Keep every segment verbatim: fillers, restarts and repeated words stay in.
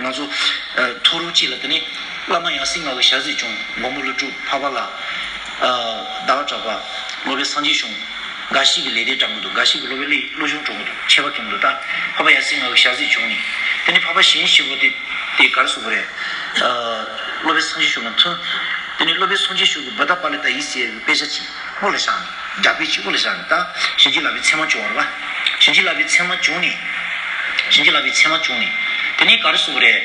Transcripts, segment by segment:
ང་ཚོ་ཨ་མཐོ་རིམ་གཅིག་ལ་དེ་ནས་བླ་མ་ཡང་སྲིད་ང་གི་ཞལ་གཟིགས་བྱུང་། མགོན་པོ་ཀླུ་སྒྲུབ། འཕགས་པ་ལྷ། ཨ་ཟླ་བ་གྲགས་པ། སློབ་དཔོན་སངས་རྒྱས་བྱུང་། འགའ་ཞིག་གིས་ལེགས་ལྡན་དྲ་མགོན་འདུག་འགའ་ཞིག་གིས་སློབ་དཔོན་ཀླུ་ཀླུ་གཞོན་གྲགས་པ་འདུག་ཁྱད་པར་གང་མི་འདུག་ད་འཕགས་པ་ཡང་སྲིད་ང་གི་ཞལ་གཟིགས་བྱུང་ནས། དེ་ནས་འཕགས་པ་གཞན་བཞི་པོ་དེ་དེ་ག་རེ་ཟེར་དགོས་རེད། ཨ་སློབ་དཔོན་སངས་རྒྱས་བྱུང་གི་མཐུན། དེ་ནས་སློབ་དཔོན་སངས་རྒྱས་བྱུང་གི་བུདྡྷ་པཱ་ལི་ཏ་ཡི་ཟེར་བའི་དཔེ་ཆ་ཅིག་དབུ་ལ་བཞག་ནས། རྒྱ་དཔེ་ཅིག་དབུ་ལ་བཞག་ནས། ད་བྱིན་གྱིས་བརླབས་པའི་མཚན་མ་བྱུང་བ་རེད་པ། བྱིན་གྱིས་བརླབས་པའི་མཚན་མ་བྱུང་ནས། བྱིན་གྱིས་བརླབས་པའི་མཚན་མ་བྱུང་ནས། དེ་ནས་ག་རེ་ཟེར་དགོས་རེད།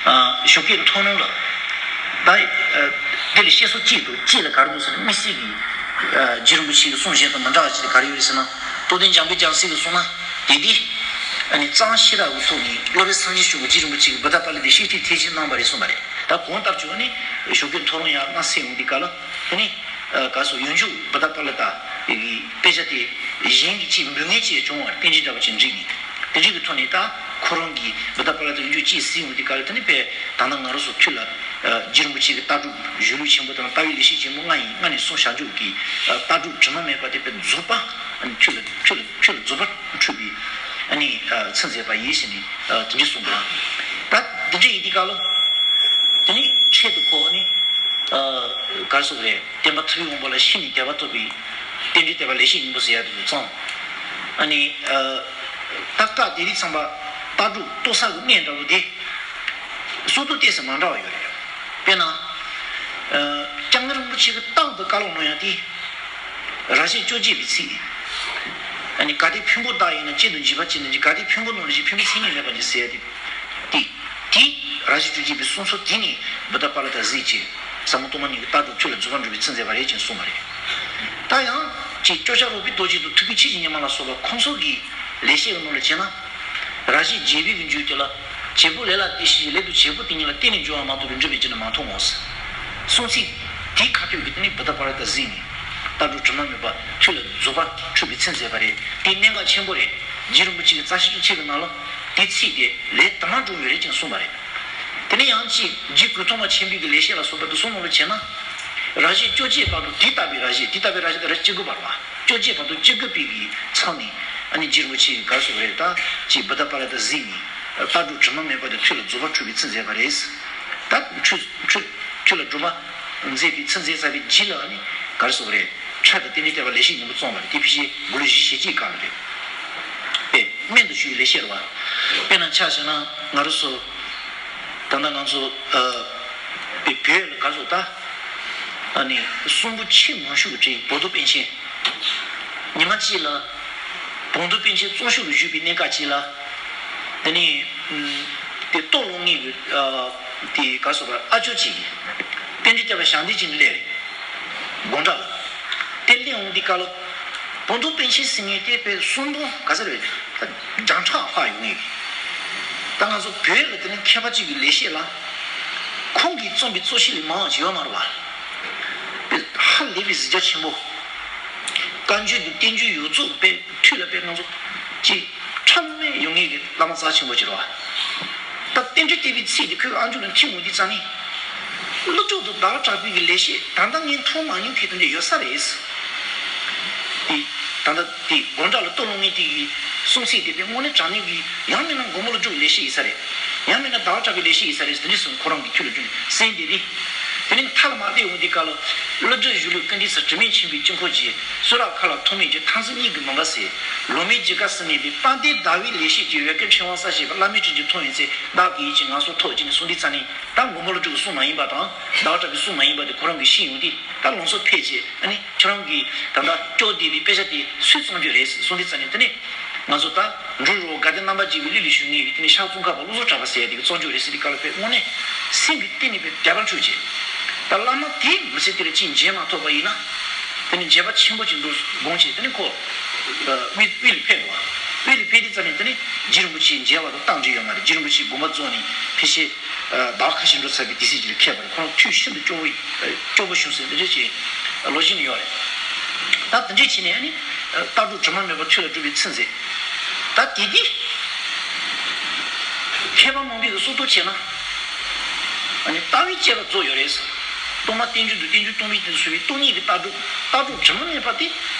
ཨ་ཞོགས་ཀས་མཐོ་སློབ་ལ། ད་ཨ་དེ་ལ་བཤད་སྲོལ་གཅིག་འདུག་གཅིག་ལ་ག་རེ་འདུག་ཟེར་ན། དམིགས་བསལ་གྱི་ཨ་རྗེ་རིན་པོ་ཆེ་གི་གསུང་གཞན་དང་མི་འདྲ་བ་ཅིག་ལ་ག་རེ་ཡོད་རེད་ཟེར་ན། རྟོགས་ལྡན་འཇམ་དཔལ་རྒྱལ་མཚན་གྱིས་གསུངས་ན། དེ་དུས་ཨ་ནི་གཙང་ཤེས་རབ་ཀྱི་ཐོག་ནས་སློབ་དཔོན་སངས་རྒྱས་བྱུང་གིས་རྗེ་རིན་པོ་ཆེ་གི་བུདྡྷ་པཱ་ལི་ཏའི་བཤད་ཁྲིད་ཐེག་ཆེན་གནང་བ་རེད་གསུངས་པ་རེད། ད་གོང་ལྟར་བྱུང་ནས་ཞོགས་ཀས་མཐོ་སློབ་ཡར་སྔ་སེ་འོང་དུས་སྐབས་ལ། དེ་ནས་ཨ་ག་སོ་ཡོན་ཆུ་བུདྡྷ་པཱ་ལི་ཏ་ཡི་དཔེ་ཆ་དེ་གཞན་གྱིས་ཅིག་འབུལ་མཁན་ཅིག་བྱུང་བ་རེད། རྟེན་འབྲེལ་འདྲ་བ་ཅིག་འགྲིག་ནས། དེ་འདྲ་གི་ཐོག་ནས་ད་ཁོ་རང་གིས་བུདྡྷ་པཱ་ལི་ཏ་ཡོན་ཆུ་ཅིག་གཟིགས་འོང་དུས་སྐབས་ལ། དེ་ནས་དཔེ་ད་ལྟ་ང་རང་ཚོ་ཐུགས་ལ་ཨ་རྗེ་རིན་པོ་ཆེ་གི་ལྟ་གྲུབ་གཞུང་ལུགས་ཆེན་པོ་དང་ལྟ་བའི་ལེགས་བཤད་ཆེན་པོ་ལྔ་ཡི་སྔ་ནས་གསུངས་བཞག་རྒྱུ་གི་ཨ་ལྟ་གྲུབ་དྲི་མ་མེད་པ་དེ་དཔེ་རྫོགས་པ། ཨ་ནི་ཐུགས་ལ་ཐུགས་ལ་ཐུགས་ལ་རྫོགས་པ་འཁྲུལ་པའི་ཨ་ནི་ཨ་ཚིག་མཛད་པ་ཡིན་ཟེར་ནས་ཨ་དེ་འདྲ་གསུངས་པ། ད་དེ་འདྲ་ཡིན་དུས་སྐབས་ལ། དེ་ནས་འཕྲལ་དུ་ཁོ་ཨ་ནི་ཨ་ག་རེ་ཟེར་དགོས་རེད། སྟོན་པ་ཐུབ་པའི་དབང་པོ་ལ་ཤི་ནས་དད་པ་ཐོབ་པའི་རྟེན་འབྲེལ་བསྟོད་པ་ལེགས་བཤད་སྙིང་པོ་ཟེར་ཡ་དེ་ཚོ་བརྩམས། ཨ་ནི་ཨ་ད་སྐབས་དེ་དུས་ཙམ་པ་ལྟ་གྲུབ་རྟོགས་ས་གི་གནས་འདྲ་བོ་དེ་སོ་ཐོག་ཏོག་ཙམ་མ་འདྲ་བ་ཡོད་རེད། དཔེར་ན། ཨ་སྐྱབས་མགོན་རིན་པོ་ཆེ་གི་རྟག་ཏུ་བཀའ་སློབ་གནང་ཡ་དེ། རབ་བྱེད་བཅོ་བརྒྱད་པའི་ཚིག་ཨ་ནི་གལ་ཏེ་ཕུང་པོ་དག་ཡིན་ན། གཅིག་ཏུ་འཇིག་པར་གྱུར་ན་འཇིག་གལ་ཏེ་ཕུང་པོ་རྣམས་ལ་འཇིག་ཕུང་པོའི་མཚན་ཉིད་མེད་པར་འགྱུར་ཟེར་ཡ་དེ། དེ་དེ་རབ་བྱེད་བཅོ་བརྒྱད་པའི་གསུང་ཚུལ་དེ་ནི་བུདྡྷ་པཱ་ལི་ཏ་གཟིགས་བྱས། ཟབ་མོ་སྟོང་པ་ཉིད་ཀྱི་ལྟ་གྲུབ་ཐུགས་ལ་རྫོགས་པ་འགྲུབ་པའི་ཚིག་མཛད་པ་རེད་ཅེས་གསུངས་པ་རེད། ད་ཡང་ཅིག་ཇོ་ཤཱཀ་རོ་པའི་རྡོ་རྗེ་དང་ཐུབ་པའི་ཆོས་ཀྱི་ཉི་མ་ལ་སོགས་པ་ཁོང་ཚོ་གི་ལེགས་བཤད་ཀྱི་ནང་ལ་བྱས་ན། རབ་བྱེད་བརྒྱད་པའི་གི་མཇུག་དེ་ལ། བྱེད་པོ་ལས་ལ་ལྟོས་ཤིག་ལས་དང་བྱེད་པོ་དེ་གཉིས་ལ་བརྟེན་ནས་འབྱུང་བ་མ་གཏོགས་པའི་འགྲུབ་པའི་རྒྱུ་ནི་མ་མཐོང་ངོ་། གསུང་ཚིག་དེའི་ཁ་ཐོག་གི་དེ་ནི་བུདྡྷ་པཱ་ལི་ཏ་གཟིགས་ནས། ལྟ་གྲུབ་དྲི་མ་མེད་པ་ཐུགས་ལ་རྫོགས་པ་འཁྲུལ་པའི་ཚིག་མཛད་པ་རེད། དེ་གནད་འགག་ཆེན་པོ་རེད། རྗེ་རིན་པོ་ཆེ་གིས་རྩ་ཤེ་བཅུ་གཅིག་གི་ནང་ལ་དེ་ཚིག་དེ་ལན་དུ་མ་འགྲོ་མི་རེད་ཅེས་གསུངས་པ་རེད། དེ་ནས་ཡང་ཅིག་རྗེ་གོས་ཐུང་པ་ཆེན་པོའི་གི་ལེགས་བཤད་ལ་སོགས་པ་དེ་གསུང་ནང་ལ་བྱས་ན། རབ་བྱེད་བཅོ་བརྒྱད་བར་དུ་དེ་ལྟ་བུའི་རབ་བྱེད། དེ་ལྟ་བུའི་རབ་བྱེད་དེ་རབ་བྱེད་བཅུ་དགུ་བར་བ། བཅོ་བརྒྱད་བར་དུ་བཅུ་དགུ་པའི་གི་མཚམས་ནས་ཨ་ནི་རྗེ་རིན་པོ་ཆེ་ག་རེ་ཟེར་དགོས་རེད། ད་ཅིག་བུདྡྷ་པཱ་ལི་ཏ་གཟིགས་ནས་ལྟ་གྲུབ་དྲི་མ་མེད་པ་དེ་ཐུགས་ལ་རྫོགས་པ་འཁྲུལ་པའི་ཚིག་མཛད་པ་རེད། ད་འཁྲུལ་འཁྲུལ་ཐུགས་ལ་སྒྲུབ་པ་མཛད་པའི་ཚིག་མཛད་ཚར་བའི་རྗེས་ལ་ཨ་ནི་ག་རེ་ཟེར་དགོས་རེད། ཕྲད་དང་རྟེན་འབྲེལ་བསྟོད་པ་ལེགས་བཤད་སྙིང་པོ་བརྩམས་པ་རེད། དེ་ཕལ་ཆེར་དགུང་ལོ་བཞི་བཅུ་ཞེ་གཅིག་སྐབས་ལ་རེད། དཔེ་སྨན་དུ་ཞུ་བའི་ལེགས་བཤད་རེད་བ། དཔེར་ན་ཆ་བཞག་ན་ང་རང་ཚོ་ད་ལྟ་ང་ཚོ་ཨ་དཔེ་བོད་ལ་ག་རེ་ཟེར། ད་ཨ་ནི་གསུང་པོ་ཆེས་མང་ཤོས་ཀྱི་གྲས་བོ་དོ་པཎ་ཆེན། ཉི་མ་གཅིག་ལ་བོ་དོ་པཎ་ཆེན་གཙོ་ཤོས་ཀྱི་བཞུགས་པའི་གནས་སྐབས་གཅིག་ལ། དེ་ནས་ཨུམ་དེ་སྟོད་ལུང་གཉིས་ཀྱི་ཨ་དེ་ག་རེ་ཟེར་དགོས་རེད། ཨ་ཅོ་གཅིག་གིས་རྟེན་འབྲེལ་བསྟོད་པ་ཞལ་འདེབས་ཅིག་སླེབས་རེད། དགོང་དག་ལ། དེ་སླེབས་འོང་དུས་སྐབས་ལ། བོ་དོ་པཎ་ཆེན་ཟེར་མཁན་དེ་དཔེ་གསུང་པོ་ག་ཚོད་རེད། ད་བརྒྱ་ཕྲག་ལྷག་ཡོང་ངེས་རེད། ད་ང་ཚོ་བོད་ལ་དེ་ནི་མཁས་པ་གཅིག་གི་ལེགས་བཤད་ལ། ཁོང་གིས་རྩོམ་པའི་རྩོམ་གཤིས་ལས་མང་བ་ཞིག་ཡོད་མ་རེད་བ། དཔེ་ཧ་ལས་པའི་གཟི་རྒྱ་ཆེན་པོ། བཀའ་འགྱུར་དང་བསྟན་འགྱུར་ཡོངས་རྫོགས་དཔེ་ཐུགས་ལ་དཔེ་ང་ཚོ་ཅིག་ཁྲ་མེད་ཡོང་ངེས་ཀྱི་བླ་མ་རྩ་ཆེན་པོ་ཅིག་རེད་བ། ད་རྟེན་འབྲེལ་བསྟོད་པའི་ཚིག་དེ་ཁོའི་ཨ་མཆོག་ལ་འཁྲིད་འོང་དུས་ཙང་ནི། ཀླུ་སྒྲུབ་དང་ཟླ་བ་གྲགས་པའི་གི་ལེགས་བཤད་ད་ལྟ་ངས་མཐོང་མ་མྱོང་མཁན་དེ་འདྲ་ཡོད་ས་རེད། དེ་ད་ལྟ་དེ་དགོང་དག་ལ་སྟོད་ལུང་གཉིས་དེ་གི་གསུང་ཚིག་དེ་དཔེ་དངོས་གནས་དྲང་གནས་ཀྱི་ཡང་མིན་ན་མགོན་པོ་ཀླུ་སྒྲུབ་ཀྱི་ལེགས་བཤད་ཡིན་ས་རེད། ཡང་མིན་ན་ཟླ་བ་གྲགས་པའི་ལེགས་བཤད་ཡིན་ས་རེད་ཟེར། དེ་འདྲ་སོང་ཁོ་རང་གི་ཐུགས་ལ་རྒྱུ་ནས་གསན་བསྡད་དེ། དེ་ནས་མཐའ་ལ་མར་སླེབས་འོང་དུས་སྐབས་ལ་ཀླུ་སྒྲུབ་གཞུང་ལུགས་ཀུན་འདུས་སུ། དྲི་མེད་མཁྱེན་པའི་དཀྱིལ་འཁོར་རྒྱས། གསུང་རབ་མཁའ་ལ་ཐོགས་མེད་རྒྱས། ཐང་ཚིག་གཉིས་ཀྱི་མུན་པ་སེལ། ལོ་མའི་འཇིགས་སྐར་སྲིད་མེད་པའི། དཔལ་ལྡན་ཟླ་བའི་ལེགས་བཤད་ཀྱི། འོད་ཀྱི་ཕྲེང་བ་གསལ་བྱེད་པ། བླ་མའི་དྲིན་ཅན་མཐོང་བའི་ཚེ། བདག་གི་ཡིད་ཀྱི་ངང་སོགས་ཐོབ་ཅེས་ནས་གསུངས་དུས་ཙང་ནས། ད་མགོན་པོ་ཀླུ་སྒྲུབ་ཀྱི་གསུང་མ་ཡིན་པ་དང་ཟླ་བ་གྲགས་པའི་གསུང་མ་ཡིན་པ་དེ་ཁོ་རང་གིས་ཤེས་ཡོང་དུས། ད་ལང་ཚོ་འཕེལ་བྱས། ཨ་ནི་ཁྱོད་རང་གིས་ད་ལྟ་སྐྱོར་བསྡད་པའི་དཔེ་ཆ་དེ་སུས་བརྩམས་རྒྱུ་རེད་གསུངས་དུས་ཙང་ནས། དེ་ནས་ང་ཚོ་ད་འབྲུག་རོ་དགའ་ལྡན་རྣམ་པར་རྒྱལ་བའི་གླུ་ལ་ཞུགས་ངེས་ཀྱི་དེ་ནས་ཤར་ཙོང་ཁ་པ་བློ་བཟང་གྲགས་པ་ཟེར་ཡ་དེ་གིས་བརྩམས་རྒྱུ་རེད་ཟེར་དུས་སྐབས་ལ། དཔེ་དངོས་གནས་སེམས་ཀྱི་གཏིང་ནས་དཔེ་དད་པ་འཕྲོག་བྱས། ད་བླ་མ་དེའི་མི་ཚེ་དེ་ལ་ཅིག་མཇལ་མ་ཐུབ་པ་ཡིན་ན། དེ་ནས་མཇལ་བ་ཆེན་པོ་ཅིག་འདུག་དགོངས་བྱས། དེ་ནས་ཁོ་དབུས་དབུས་ལ་ཕེབས་འདུག་དབུས་ལ་ཕེབས་དུས་ཙང་ནས་དེ་ནས་རྗེ་རིན་པོ་ཆེ་མཇལ་བ་དང་རྟེན་འབྲེལ་ཡོད་མ་རེད། རྗེ་རིན་པོ་ཆེ་དགོངས་པ་རྫོགས་ནས་ཕལ་ཆེར་ཟླ་བ་ཁ་ཤས་འགྲོ་ཚར་བའི་དུས་ཚོད་ཅིག་ལ་ཁེལ་བ་རེད། ཁོ་རང་ཐུགས་ཤིན་ཏུ་སྐྱོ་བོ་སྐྱོ་བོ་བྱུང་ཟེར་འདི་འདྲ་ཅིག་ལོ་རྒྱུས་ནི་ཡོད་རེད། ད་དེ་འདྲ་བྱས་ནས་ཨ་ནི་ལྟ་གྲུབ་དྲི་མ་མེད་པ་ཐུགས་ལ་སྒྲུབ་པའི་ཚིག་མཛད། ད་དེ་དུས་མཁས་པ་མང་པོས་སུ་གཏོགས་བྱས་ན། ཨ་ནི་ལྟ་བའི་དཔྱད་པ་རྫོགས་ཡོད་རེད། སྟོང་པ་རྟེན་འབྱུང་དང་རྟེན་འབྱུང་སྟོང་པའི་དོན་གསུངས་པའི་སྟོང་ཉིད་ཀྱི་ལྟ་གྲུབ། ལྟ་གྲུབ་དྲི་མ་མེད་པ་དེ་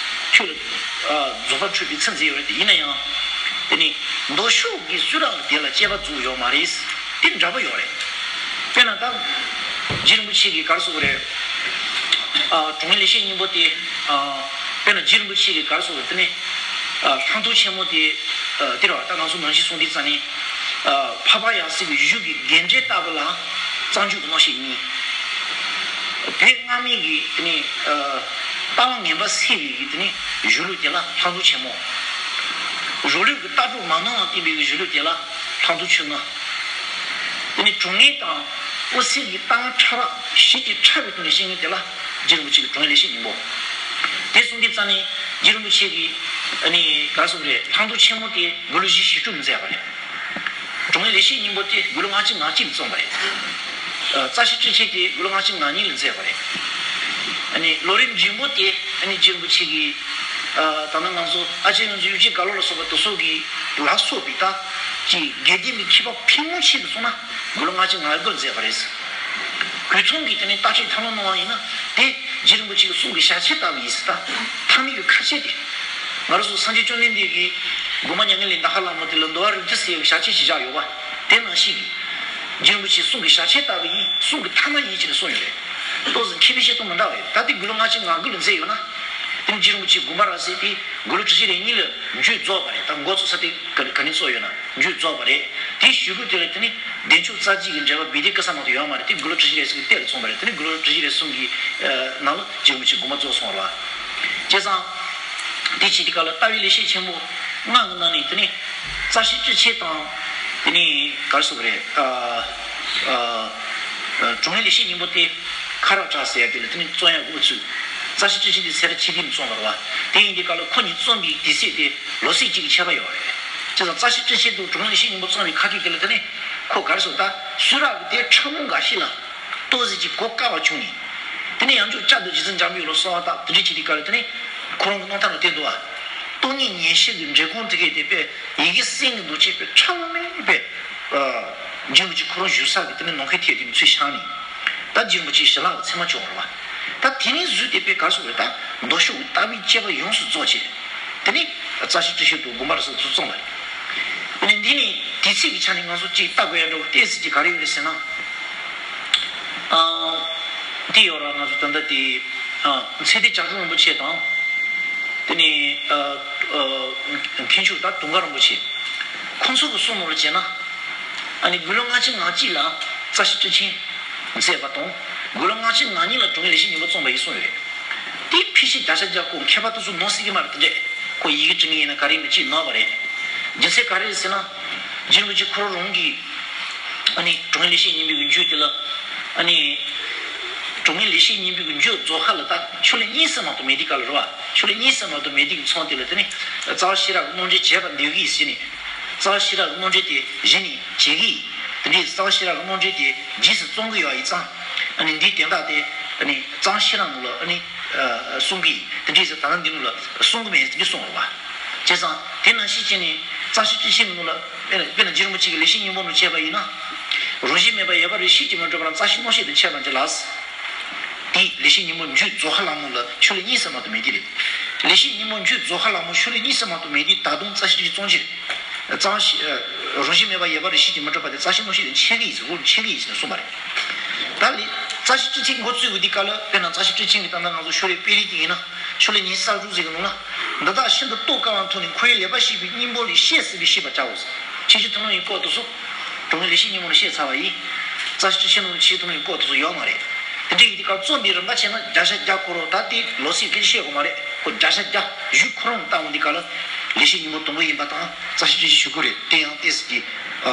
ཁྱོད་ལ་ཨ་རྫོགས་པ་འཁྲུལ་པའི་ཚིག་མཛད་ཡོད་རེད་དེ། ཡིན་ན་ཡང་དེ་ནི་མདོ་ཕྱོགས་ཀྱི་གསུང་རབ་དེ་ལ་དཔྱད་པ་རྫོགས་ཡོད་མ་རེད། དེ་འདྲ་པོ་ཡོད་རེད། དཔེར་ན་ད་རྗེ་རིན་པོ་ཆེ་གིས་ག་རེ་གསུངས་པ་རེད། ཨ། དྲུང་ཡིག་ལེགས་བཤད་སྙིང་པོ་དེ། ཨ། དཔེར་ན་རྗེ་རིན་པོ་ཆེ་གིས་ག་རེ་གསུངས་པ་རེད། དེ་ནི། ཨ། ལྷག་མཐོང་ཆེན་མོ་དེ། ཨ། དེ་རེད་བ། ད་ང་ཚོ་ནང་བཞིན་གསུངས་དུས་ཙ་ནི། ཨ། འཕགས་པ་ཡབ་སྲས་ཀྱི་བཞུགས་ཀྱི་དགེ་འབྲས་ལྟ་བུ་ལ་རྩ་འཇུག་གི་རྣམ་བཤད་གཉིས། བོད་སྔ་མའི་གི་དེ་ནི། ཨ། ལྟ་བ་ངན་པ་སེལ་བའི་གི་དེ་ནི་གཞུང་ལུགས་དེ་ལ་ལྷག་མཐོང་ཆེན་མོ། རང་ལུགས་ཀྱི་ལྟ་གྲུབ་མ་ནོར་བ་བསྟན་པའི་གི་གཞུང་ལུགས་དེ་ལ་ལྷག་མཐོང་ཆོས་ལྔ། དེ་ནི་དྲང་ངེས་དང་དབུ་སེམས་ཀྱི་ལྟ་བ་ཕྲ་རགས་ཞིབ་ཀྱིས་ཕྲ་བའི་སྟེང་ནས་བཤད་མཁན་དེ་ལ་རྗེ་རིན་པོ་ཆེ་གི་དྲུང་ཡིག་ལེགས་བཤད་སྙིང་པོ། དེ་གསུངས་དུས་ཙ་ནི་རྗེ་རིན་པོ་ཆེ་གིས། ཨ་ནི་ག་རེ་གསུངས་རེད། ལྷག་མཐོང་ཆེན་མོ་དེ་དགུང་ལོ་བཞི་བཅུ་ལ་མཛད་པ་རེད། དྲུང་ཡིག་ལེགས་བཤད་སྙིང་པོ་དེ་དགུང་ལོ་ལྔ་བཅུ་ང་གཅིག་ལ་བརྩམས་པ་རེད། ཨ། རྩ་ཤེ་སྤྲིན་ཆེན་དེ་དགུང་ལོ་ལྔ་བཅུ་ང་གཉིས་ལ་མཛད་པ་རེད། ཨ་ནི་ལོ་རིམ་རྗེས་མ་དེ་ཨ་ནི་རྗེ་རིན་པོ་ཆེ་གིས། ཨ། ད་ནི་ང་ཚོ་ཨ་ཅེ་ཡོངས་འཛིན་གཡུ་རྗེ་རྒྭ་ལོ་ལ་སོགས་པ་དེ་ཚོ་གི་ལ་སོགས་པའི་ད་ཅིག་དགེ་ལྡན་པའི་མཁས་པ་ཕལ་མོ་ཆེ་དེ་ཚོ་ན་དགུང་ལོ་ལྔ་བཅུ་ང་དགུ་ལ་མཛད་པ་རེད། དགོས་མཚུངས་ཀྱི་དེ་ནི་བརྟག་དཔྱད་ཐབས་ལམ་གནང་བ་ཡིན་ན། དེ་རྗེ་རིན་པོ་ཆེ་གི་གསུང་གི་ཞལ་ཆད་ལྟ་བུ་ཡིན་ཟེར། ད་ཐ་མལ་གྱི་ཁ་ཆད་དེ། ང་རང་ཚོ་སངས་རྒྱས་བཅོམ་ལྡན་འདས་ཀྱིས་དགོངས་པ་མྱ་ངན་ལས་འདའ་ཁ་ལ་མོ་དེ་ལ་འདུལ་བ་རིམ་བརྩེགས་ཟེར་བའི་ཞལ་ཆད་ཅིག་བཞག་ཡོད་པ། དེ་ནང་བཞིན་གྱི་རྗེ་རིན་པོ་ཆེའི་གསུང་གི་ཞལ་ཆད་ལྟ་བུ་ཡིན། གསུང་གི་ཐ་ན་ཡིན་ཅེས་གསུངས་ཡོད་རེད། ཏོག་ཙམ་མཁས་པའི་བཤད་སྟངས་མི་འདྲ་བ་ཡོད། ད་ལྟའི་དགུང་ལོ་ལྔ་བཅུ་ང་དགུ་ལ་མཛད་ཡོད་ན། དེ་ནི་རྗེ་རིན་པོ་ཆེ་དགོངས་པ་རབ་གསལ་དེ་དགུང་ལོ་བཀྲ་ཤིས་རེ་གཉིས་ལ་མཇུག་རྫོགས་པ་རེད། ད་འགོ་ཚུགས་ས་དེ་ག་ག་ནས་ཚུགས་ཡོད་ན་མཇུག་རྫོགས་པ་རེད། དེའི་གཞུག་གུ་དེ་ལ་དེ་ནི་བདེ་མཆོག་རྩ་རྒྱུད་ཀྱི་འགྲེལ་པ་བེ་ཏའི་ཀ་ས་མ་གཏོགས་ཡོད་མ་རེད། དེ་དགུང་ལོ་བཀྲ་ཤིས་རེ་གསུམ་གྱི་སྟེང་ལ་བརྩམས་པ་རེད། དེ་ནི་དགུང་ལོ་བཀྲ་ཤིས་རེ་གསུམ་གྱི་ནང་ལ་རྗེ་རིན་པོ་ཆེ་དགོངས་པ་རྫོགས་སོང་བ་རེད་བ། བྱས་ཙང་། དེ་བྱས་དུས་སྐབས་ལ་ལྟ་བའི་ལེགས་བཤད་ཆེན་པོ་ལྔ་གི་ནང་ནས་དེ་ནི་རྩ་ཤེ་སྤྲིན་ཆེན་དང་། དེ་ནི་ག་རེ་ཟེར་དགོས་རེད། ཨ། ཨ། དྲུང་ཡིག་ལེགས་བཤད་སྙིང་པོ་དེ་ཁ་རག་གྲགས་ཟེར་ཡ་དེ་ལ་དེ་ནི་རྩོམ་ཡག་དབུ་ཚུགས། རྩ་ཤེ་སྤྲིན་ཆེན་དེ་ཚེ་རབས་ཆིག་སྟོང་རྩོམ་པ་རེད་བ། དེ་ཡིན་དུས་སྐབས་ལ་ཁོ་གཉིས་རྩོམ་པའི་དུས་ཚོད་དེ་ལོ་ཚིགས་གཅིག་གི་ཁྱད་པར་ཡོད་རེད། བྱས་ཙང་རྩ་ཤེ་སྤྲིན་ཆེན་དང་དྲུང་ཡིག་ལེགས་བཤད་སྙིང་པོ་རྩོམ་པའི་ཁ་ཐུག་དེ་ལ་དེ་ནི་ཁོ་ག་རེ་ཟེར་ད་གསུང་རབ་ཀྱི་དེབ་ཕྲ་མོ་འགའ་ཞིག་ལ། ཏོག་ཙམ་ཅིག་གོ་དཀའ་བ་བྱུང་ནས། དེ་ནས་ཡང་བསྐྱར་བསྐྱར་དུ་རྗེ་བཙུན་འཇམ་དཔལ་ལ་གསོལ་བ་བཏབ། དེ་འདྲ་བྱེད་དུས་སྐབས་ལ་དེ་ནས་ཁོ་རང་གི་རྣམ་ཐར་ལ་བསྟན་འདུག་བ། སྟོང་ཉིད་ཉན་བཤད་ཀྱི་འགྲེལ་སྐོར་དེ་གའི་དེ་དཔེ་ཡི་གེ་གསན་གྱི་འདུག་ཅེས་དཔེ་ཕྲ་མོ་མེད་པའི། ཨ། རྗེ་རིན་པོ་ཆེ་ཁོ་རང་བཞུགས་ས་གི་དེ་ནས་ནམ་མཁའི་མཐིལ་དེ་ནས་ཚུར་བཞག་ནས། ད་རྗེ་རིན་པོ་ཆེ་ཞལ་ལག་གི་མཚན་མ་བྱུང་བ་རེད་བ། ད་དེ་ནས་བཟུང་སྟེ་དཔེ་ག་རེ་ཟེར་དགོས་རེད། ད་མདོ་ཕྱོགས་ཀྱི་ལྟ་བའི་དཔྱད་པ་ཡོངས་སུ་རྫོགས་བྱས། དེ་ནས་རྩ་ཤེ་སྤྲིན་ཆེན་དང་དགོངས་པ་རབ་གསལ་དེ་ཚོ་རྩོམ་པ་རེད། དེ་ནས་འདི་ནི་དུས་ཚིགས་ཀྱི་ཆ་ནས་ང་ཚོ་གཅིག་ལྟ་དགོས་ཡ་འདྲ་བོ་ཏོག་ཙམ་ཅིག་ག་རེ་ཡོད་རེད་ཟེར་ན། ཨ། འདི་ཡོད་ར། ང་ཚོ་ད་ལྟ་དེ། ཨ། ཚེ་འདས་བྱང་ཆུབ་རིན་པོ་ཆེ་དང་། དེ་ནས། ཨ། ཨ། མཁན་ཆུང་ད་དུང་དཀར་རིན་པོ་ཆེ། ཁོང་ཚོ་གི་གསུང་ནོར་བྱས་ན། ཨ་ནི་དགུང་ལོ་ལྔ་བཅུ་ང་གཅིག་ལ་རྩ་ཤེ་སྤྲིན་ཆེན་མཛད་པ་དང་། དགུང་ལོ་ལྔ་བཅུ་ང་གཉིས་ལ་དྲུང་ཡིག་ལེགས་བཤད་སྙིང་པོ་རྩོམ་པ་ཡིན་གསུངས་ཡོད་རེད། དེ་ཕལ་ཆེར་བརྒྱ་ཆ་བརྒྱ་ཁོ་མཁས་པ་དེ་ཚོ་ནོར་སྲིད་ཀྱི་མ་རེད། དེ་འདྲས་ཁོ་ཡི་གེ་འབྲི་མཁན་ཡིན་ན་ག་རེ་ཡིན་ན་ཅིག་ནོར་བ་རེད། རྒྱུ་མཚན་ག་རེ་རེད་ཟེར་ན། རྗེ་རིན་པོ་ཆེ་ཁོ་རང་རང་གིས། ཨ་ནི་དྲུང་ཡིག་ལེགས་བཤད་སྙིང་པོའི་མཇུག་དེ་ལ། ཨ་ནི་དྲུང་ཡིག་ལེགས་བཤད་སྙིང་པོའི་མཇུག་རྫོགས་ཁ་ལ་ད་ཕྱག་ལེན་གཉིས་ཙམ་མ་གཏོགས་མེད་དུས་སྐབས་ལ་རེད་བ། ཕྱག་ལེན་གཉིས་ཙམ་མ་གཏོགས་མེད་དུས་ཀྱི་མཚམས་དེ་ལ་དེ་ནི་རྩ་བ་ཤེས་རབ་ཀྱི་རྣམ་འགྲེལ་བྱས་པ་འདོད་ཀྱི་ཡིན་ཟེར་ནས། རྩ་བ་ཤེས་རབ་ཀྱི་རྣམ་འགྲེལ་དེ་གཞི་ནས་བྱེད་ཀྱི་ཡིན། དེ་འདྲའི་རྩ་བ་ཤེས་རབ་ཀྱི་རྣམ་འགྲེལ་དེ་རྗེས་སུ་བརྩམ་གྱི་ཡོད་པ་ཡིན་ཙང་། ཨ་ནི་འདིའི་དོན་དག་དེ་ཨ་ནི་རྩ་བ་ཤེས་རབ་ནང་ལ་ཨ་ནི་གསུང་གི་ཡིན། དེ་འདྲའི་ཟེར་ད་ལྟ་འདི་ནང་ལ་གསུང་གི་མེད་ཟེར་གྱི་གསུངས་པ་རེད་བ། བྱས་ཙང་དེ་ནང་བཞིན་བྱས་ནས་རྩ་ཤེ་སྤྲིན་ཆེན་གྱི་ནང་ལ། དཔེར་ན་དཔེར་ན་རྗེ་རིན་པོ་ཆེ་གི་ལེགས་བཤད་སྙིང་པོ་ནང་བྱས་པ་ཡིན་ན། རང་བཞིན་མེད་པ་ཡོད་པ་རེ་ཤེས་ཀྱིས་མི་འགྲུབ་པ་ན་རྩ་ཤེ་རྣམ་བཤད་དང་འཆད་པ་འདི་ལགས། དེ་ལེགས་བཤད་སྙིང་པོ་མཇུག་རྫོགས་ཁ་ལ་མོ་ལ་ཕྱག་ལེན་གཉིས་ཙམ་མ་གཏོགས་མེད་དེ་རེད། ལེགས་བཤད་སྙིང་པོ་མཇུག་རྫོགས་ཁ་ལ་མོ་ཕྱག་ལེན་གཉིས་ཙམ་མ་གཏོགས་མེད་དེ་ད་དུང་རྩ་ཤེ་སྤྲིན་ཆེན་རྩོམ་གྱི་རེད། རྩ་ཤེ། རང་བཞིན་མེད་པ་ཡོད་པ་རེ་ཤེས་ཀྱིས་མི་འགྲུབ་པ་དེ་རྩ་ཤེ་རྣམ་བཤད་དང་འཆད་ཀྱི་ཡིན་ཟེར། འཆད་ཀྱི་ཡིན་ཟེར་ནས་གསུངས་པ་རེད། ད་ལས་རྩ་ཤེ་སྤྲིན་ཆེན་འགོ་བཙུགས་པའི་དུས་སྐབས་ལ་དཔེར་ན་རྩ་ཤེ་སྤྲིན་ཆེན་གྱི་ད་ལྟ་ང་ཚོ་ཕྱག་ལེན་པེ་རིགས་དེ་ཡིན་ན་ཕྱག་ལེན་ཉི་ཤུ་རྩ་དྲུག་ཟེར་གྱི་ནང་ལ། འདི་དག་ཤིན་ཏུ་རྟོགས་དཀའ་བ་མཐོང་ནས་འཁོར་བའི་ལེགས་པར་ཤེས་པའི་སྙིང་པོ་ལས་བཤད་ཟིན་པས་ཤེས་པར་བྱའོ་ཟེར། ཆོས་རྗེ་ཐུབ་རྣམ་གྱི་སྐོར་དེ་ཚོ་དྲུང་ཡིག་ལེགས་བཤད་སྙིང་པོ་ནས་བཤད་ཚར་བ་ཡིན། རྩ་ཤེ་སྤྲིན་ཆེན་ནང་ཆོས་རྗེ་ཐུབ་རྣམ་གྱི་སྐོར་དེ་ཚོ་ཡོད་མ་རེད། དེ་འདྲ་ཡིན་དུས་སྐབས་རྩོམ་པའི་རིམ་པ་བྱས་ན་བརྒྱ་ཆ་བརྒྱ་ཁོ་རང་ད་ལྟའི་ལོ་ཚིགས་སྐད་ཆ་བཤད་དགོས་མ་རེད། ཁོ་བརྒྱ་ཆ་བརྒྱ་གཞུག་ཁོ་རང་བལྟ་འོང་དུས་སྐབས་ལ་ལེགས་བཤད་སྙིང་པོ་དང་པོ་ཡིན་པ་དང་རྩ་ཤེ་སྤྲིན་ཆེན་ཞུ་དགོས་རེད། དེ་ཡང་ཏོག་ཙམ་གྱི་ཨ་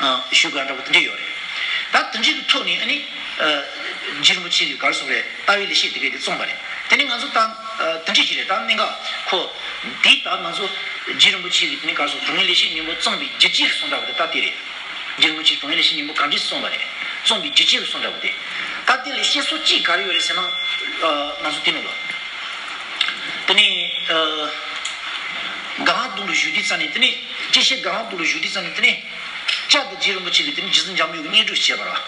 ཨ་ཞུ་དགོས་འདྲ་པོ་དེ་འདྲ་ཡོད་རེད། ད་དེ་འདྲའི་གི་ཐོག་ནས་ཨ་ནི་ཨ་རྗེ་རིན་པོ་ཆེ་གིས་ག་རེ་གསུངས་པ་རེད། ལྟ་བའི་ལེགས་བཤད་དེ་གའི་དེ་རྩོམ་པ་རེད། དེ་ནས་ང་ཚོ་ད་ཨ་དེ་འདྲ་ཞིག་རེད། ད་གནད་འགག་ཁོ་འདི་ད་ང་ཚོ་རྗེ་རིན་པོ་ཆེ་གིས་དེ་ནས་ག་རེ་གསུངས། དྲུང་ཡིག་ལེགས་བཤད་སྙིང་པོ་རྩོམ་པའི་རྒྱུ་རྐྱེན་གསུངས་འདྲ་པོ་དེ་ད་དེ་རེད། རྗེ་རིན་པོ་ཆེས་དྲུང་ཡིག་ལེགས་བཤད་སྙིང་པོ་ག་འདྲས་རྩོམ་པ་རེད། རྩོམ་པའི་རྒྱུ་རྐྱེན་གསུངས་འདྲ་པོ་དེ། ད་དེ་ལ་བཤད་སྲོལ་གཅིག་ག་རེ་ཡོད་རེད་ཟེར་ན། ཨ་ང་ཚོ་དེ་ནང་ལ། དེ་ནས་ཨ་སྒང་དུ་ལ་བཞུགས་དུས་ཙ་ནས། དེ་ནས་སྐྱེ་ཤི་སྒང་དུ་ལ་བཞུགས་དུས་ཙ་ནས། དེ་ནས་བསྐྱར་དུ་རྗེ་རིན་པོ་ཆེ་གིས་དེ་ནས་རྗེ་བཙུན་འཇམ་དཔལ་དབྱངས་ཀྱི་བསྙེན་སྒྲུབ་བྱས་པ་རེད།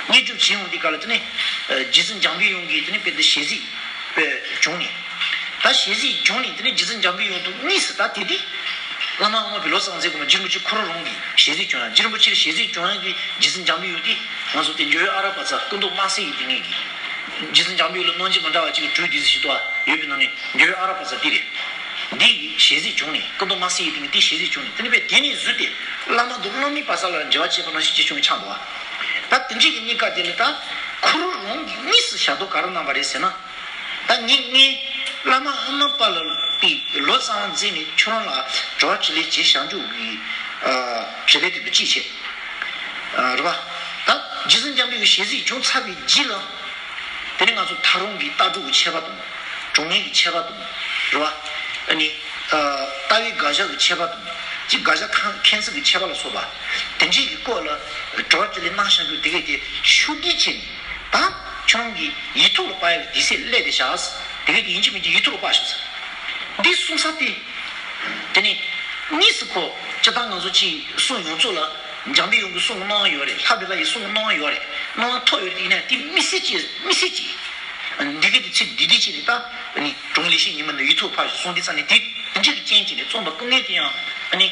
བསྙེན་སྒྲུབ་བྱས་ཡོང་དུས་སྐབས་ལ་དེ་ནས་ཨ་རྗེ་བཙུན་འཇམ་དཔལ་དབྱངས་ཀྱི་དེ་ནས་དཔེ་དེ་ཞལ་གཟིགས་དཔེ་བྱུང་ནས། ད་ཞལ་གཟིགས་བྱུང་ནས་དེ་ནས་རྗེ་བཙུན་འཇམ་དཔལ་དབྱངས་དང་དངོས་སུ་ད་དེ་དུས་ བླ་མ་ཨ་མ་པའི་ལོ་གསར་མཛད་དགོས་མ། རྗེ་རིན་པོ་ཆེ་ཁོ་རང་རང་གི་ཞལ་གཟིགས་བྱུང་ཡང་། རྗེ་རིན་པོ་ཆེར་ཞལ་གཟིགས་བྱུང་ཡང་གི་རྗེ་བཙུན་འཇམ་པའི་དབྱངས་དེ་ང་ཚོ་དེ་འཇམ་དབྱངས་ཨ་ར་པ་ཙ་སྐུ་མདོག་དམར་སེར་གྱི་དེ་ངེས་ཀྱི། རྗེ་བཙུན་འཇམ་པའི་དབྱངས་ལ་གནོད་སྦྱིན་མི་འདྲ་བ་ཅིག་གི་སྦྲུལ་དེ་ཟེར་ཞིག་འདུག་ཨ། ཡོད་པའི་ནང་ནས་འཇམ་དབྱངས་ཨ་ར་པ་ཙ་དེ་རེད། འདི་གི་ཞལ་གཟིགས་བྱུང་ནས། སྐུ་མདོག་དམར་སེར་གྱི་དེ་ངེས་དེ་ཞལ་གཟིགས་བྱུང་ནས། དེ་ནས་པས་དེ་ནས་བཟུང་སྟེ་བླ་མ་དང་བླ་མའི་བར་ས་ལ་འབྲེལ་བ་བྱེད་པ་ནང་བཞིན་ཅི་བྱུང་གི་ཆགས་འདུག་ཨ། ད་དེ་འདྲའི་གི་གནས་སྐབས་དེ་ལ་ད་ཁོ་རང་རང་གིས་དངོས་སུ་ཞབས་ཏོག་ག་རེ་གནང་བ་རེད་ཟེར་ན། ད་ངས་ངའི་བླ་མ་ཨ་མ་པ་ལ་པའི་ལོ་གསར་བ་མཛད་ནས་ཁྱོད་རང་ལ་དྲི་བ་དྲིས་ལན་བྱེད་བཞག་འཇུག་གི་ཨ་དྲི་ལན་དེ་འདྲ་ཅིག་བྱས། ཨ་རེད་པ། ད་རྗེ་བཙུན་འཇམ་པའི་དབྱངས་ཞལ་གཟིགས་བྱུང་ཚར་བའི་རྗེས་ལ། དེ་ནས་ང་ཚོ་ད་རུང་གི་ལྟ་གྲུབ་ཀྱི་ཆད་པ་དང་། གྲོགས་ངན་གྱི་ཆད་པ་དང་། རེད་པ། ཨ་ནི། ཨ་ལྟ་བའི་དགག་བཞག་གི་ཆད་པ་དང་། ཅིག་དགག་བཞག་ཁ་ཁྱད་མཚར་གྱི་ཆད་པ་ལ་སོགས་པ། དེ་འདྲའི་གི་སྐོར་ལ་དྲི་བ་དྲིས་ལན་གནང་བཞག་འཇུག་དེ་གས་དེ་ཤུགས་ཀྱིས་བྱས་ནས། ད་ཁྱོད་རང་གི་ཡིག་ཐོག་ལ་ཕབ་ཡག་གི་དུས་ཚོད་སླེབས་བསྡད་ཤག་དེ་གས་དེ་ཡིན་གཅིག་མིན་གཅིག་ཡིག་ཐོག་ལ་ཕབ་ཤོག་ཟེར། འདི་གསུང་ས་དེ། དེ་ནས་དངོས་སུ་ཁོ་སྤྱིར་བཏང་ང་ཚོ་ཅིག་གསུང་ཡོངས་རྫོགས་ལ་འཇམ་པའི་དབྱངས་ཀྱི་གསུང་གནང་ཡོད་རེད། ལྷག་པའི་ལྷ་ཡི་གསུང་གནང་ཡོད་རེད། གནང་ཐོག་ཡོད་རེད། ཡིན་ན་དེ་དམིགས་བསལ་གྱི་དམིགས་བསལ་གྱི་འདི་གས་དེ་ཚིག་འདི་འདི་བྱས་ནས། ད་ཨ་ནི་དྲང་ལེགས་བཤད་སྙིང་པོ་ནས་ཡིག་ཐོག་ཕབ་ཤོག་གསུང་དུས་ཙམ་ནས། དེ་དེ་འདྲའི་གི་རྐྱེན་བྱས་ནས་རྩོམ་པ་སྐུ་ངལ་དེ་ཡང་ཨ་ནི།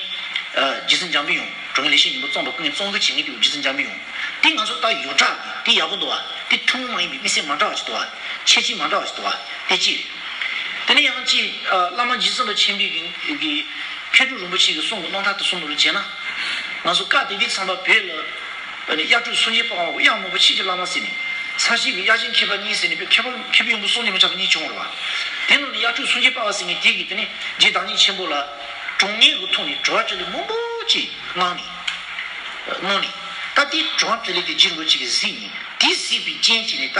ཨ་རྗེ་བཙུན་འཇམ་པའི་དབྱངས། དྲང་ལེགས་བཤད་སྙིང་པོ་རྩོམ་པ་སྐུ་ངལ། རྩོམ་སྐུ་བྱེད་མཁན་དེ་རྗེ་བཙུན་འཇམ་པའི་དབྱངས། དེ་ང་ཚོ་ད་ཡོངས་གྲགས་ཀྱི་དེ་ཡག་པོ་འདུག་བ། དེ་ཐུན་མོང་མ་ཡིན་པའི་དམིགས་བསལ་མ་འདྲ་བ་ཞིག་འདུག་བ། ཁྱད་ཆོས་མ་འདྲ་བ་ཞིག་འདུག་བ། དེ་གཅིག་རེད། དེ་ནས་ཡང་གཅིག་ཨ་བླ་མ་རྗེ་བཙུན་པ་ཆེན་པོའི་གི་གི་མཁས་གྲུབ་རིན་པོ་ཆེ་གི་གསུང་གི་རྣམ་ཐར་དེ་གསུང་ནོར་ལ་བྱས་ན། ང་ཚོ་སྐབས་དེ་དུས་ཙམ་པ་བོད་ལ་ཨ་ནི་གཡག་དྲུང་སངས་རྒྱས་པ་དབང་པོ་གཡག་མང་པོ་ཆོས་ཀྱི་བླ་མ་ཟེར་ནས། ས་གཞི་གི་གཡག་ཆེན་མཁས་པ་གཉིས་ཟེར་ནས། མཁས་པ་མཁས་པའི་དབང་པོ་གསུམ་ལས་མི་འཕྲད་པ་གཉིས་བྱུང་བ་རེད་བ། དེ་ནང་ནས་གཡག་དྲུང་སངས་རྒྱས་པ་དབང་ཟེར་མཁན་དེ་གིས་དེ་ནས་རྗེ་བདག་ཉིད་ཆེན་པོ་ལ་དྲང་ངེས་ཀྱི་ཐོག་ནས་དྲི་བ་དྲིས་ལན་མང་པོ་ཅིག་གནང་ནས། གནང་ནས། ད་དེ་དྲི་བ་དྲིས་ལན་དེ་རྗེ་རིན་པོ་ཆེ་གིས་གཟིགས་ནས། དེ་གཟིགས་པའི་རྐྱེན་གྱིས་ནས། ད་